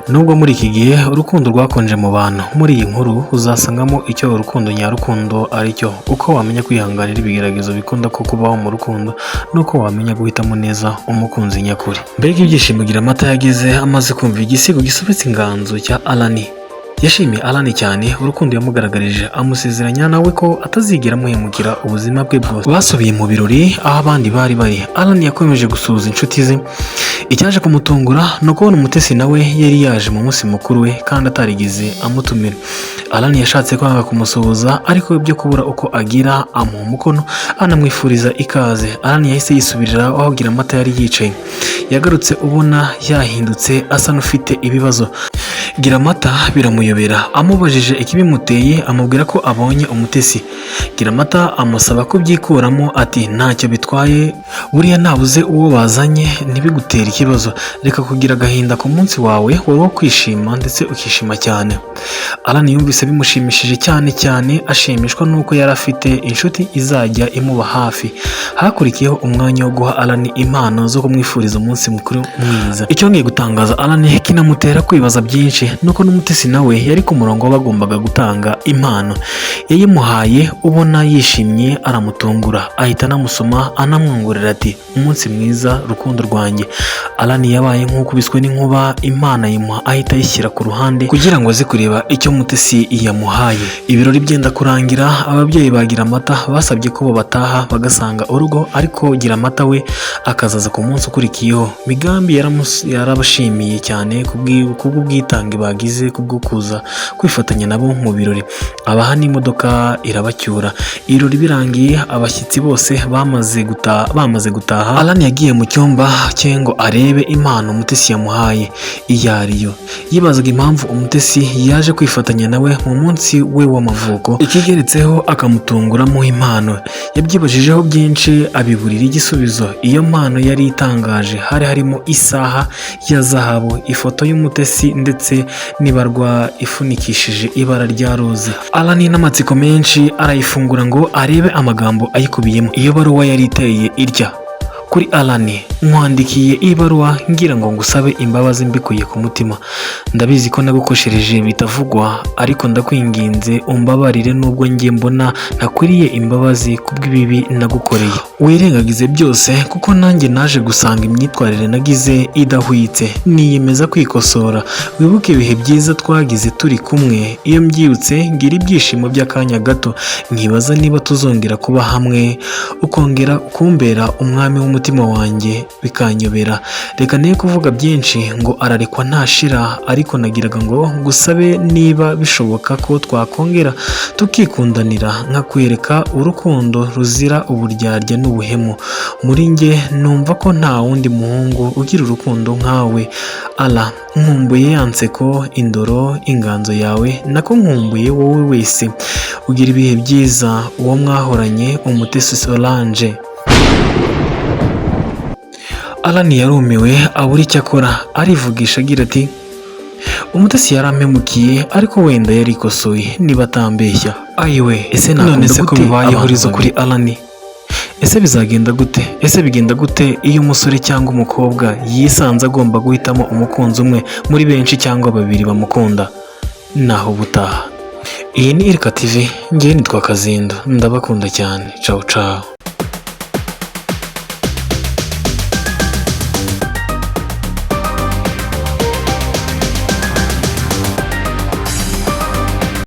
Nubwo muri iki gihe urukundo rwakonje mu bantu, muri iyi nkuru uzasangamo icyo urukundo nyarukundo ari cyo, uko wamenya kwihanganira ibigeragezo bikunda ko kubaho mu rukundo, n'uko wamenya guhitamo neza umukunzi nyakuri. Mbega ibyishimo Giramata yagize amaze kumva igisigo gisobetse inganzo cya Alani! Yashimiye Alani cyane urukundo yamugaragarije, amusezeranya nawe ko atazigera amuhemukira ubuzima bwe bwose. Basubiye mu birori aho abandi bari bari. Alani yakomeje gusuhuza inshuti ze. Icyaje kumutungura ni ukubona Umutesi nawe yari yaje mu munsi mukuru we kandi atarigeze amutumira. Alani yashatse kwanga kumusuhuza, ariko ibyo kubura uko agira amuha umukono, anamwifuriza ikaze. Alani yahise yisubirira aho Giramata yari yicaye. Yagarutse ubona yahindutse, asa n'ufite ibibazo. Giramata biramuyobera. Amubajije ikibimuteye, amubwira ko abonye Umutesi. Giramata amusaba kubyikuramo, ati: "Ntacyo bitwaye, buriya nabuze uwo bazanye, ntibigutere ikibazo. Reka kugira agahinda ku munsi wawe wari uwo kwishima, ndetse ukishima cyane." Alan yumvise bimushimishije cyane cyane, ashimishwa n'uko yari afite inshuti izajya imuba hafi. Hakurikiyeho umwanya wo guha Alan impano zo kumwifuriza umunsi mukuru mwiza. Icyongeye gutangaza Alan kinamutera kwibaza byinshi nuko n'Umutesi nawe yari ku murongo w'abagombaga gutanga impano. Yayimuhaye ubona yishimye, aramutungura, ahita anamusoma, anamwongorera ati: "Umunsi mwiza, rukundo rwanjye." Alan yabaye nk'ukubiswe n'inkuba. Impano ayimuha ahita ayishyira ku ruhande kugira ngo aze kureba icyo Mutesi yamuhaye. Ibirori byenda kurangira, ababyeyi ba Giramata basabye ko bo bataha bagasanga urugo, ariko Giramata we akazaza ku munsi ukurikiyeho. Migambi yarabashimiye cyane kubw'ubwitange bagize kubwo kuza kwifatanya nabo mu birori, abaha n'imodoka irabacyura. Ibirori birangiye, abashyitsi bose bamaze gutaha, Alan yagiye mu cyumba cye ngo arebe impano Umutesi yamuhaye iyo ariyo. Yibazaga impamvu Umutesi yaje kwifatanya nawe mu munsi we w'amavuko, ikigeretseho akamutunguramo impano. Yabyibajijeho byinshi, abiburira igisubizo. Iyo mpano yari itangaje. Hari harimo isaha ya zahabu, ifoto y'Umutesi, ndetse n'ibarwa ifunikishije ibara rya roze. Alan n'amatsiko menshi arayifungura ngo arebe amagambo ayikubiyemo. Iyo baruwa yari iteye itya: "Kuri Alan, nkwandikiye ibaruwa ngira ngo ngusabe imbabazi mbikuye ku mutima. Ndabizi ko nagukoshereje bitavugwa, ariko ndakwinginze umbabarire, nubwo njye mbona ntakwiriye imbabazi kubw'ibibi nagukoreye. Wirengagize byose, kuko nanjye naje gusanga imyitwarire nagize idahwitse, niyemeza kwikosora. Wibuke ibihe byiza twagize turi kumwe. Iyo mbyibutse ngira ibyishimo by'akanya gato, nkibaza niba tuzongera kuba hamwe, ukongera kumbera umwami w'umutima wanjye, bikanyobera. Reka ne kuvuga byinshi ngo ararekwa ntashira, ariko nagiraga ngo ngusabe niba bishoboka ko twakongera tukikundanira, nkakwereka urukundo ruzira uburyarya n'ubuhemu. Muri njye numva ko nta wundi muhungu ugira urukundo nkawe. Ala, nkumbuye ya nseko, indoro, inganzo yawe, nako nkumbuye wowe wese. Ugira ibihe byiza. Uwo mwahoranye, Umutesi Solange." Alan yarumiwe, abura icyo akora, arivugisha agira ati: "Umutesi yarampemukiye, ariko wenda yarikosoye niba atambeshya. Ayiwe, ese none se ko bibaye ihurizo kuri Alan, ese bizagenda gute? Ese bigenda gute iyo umusore cyangwa umukobwa yisanze agomba guhitamo umukunzi umwe muri benshi cyangwa babiri bamukunda? Naho ubutaha. Iyi ni Irika TV, ngewe nitwa Kazinda, ndabakunda cyane. Cawu cawu."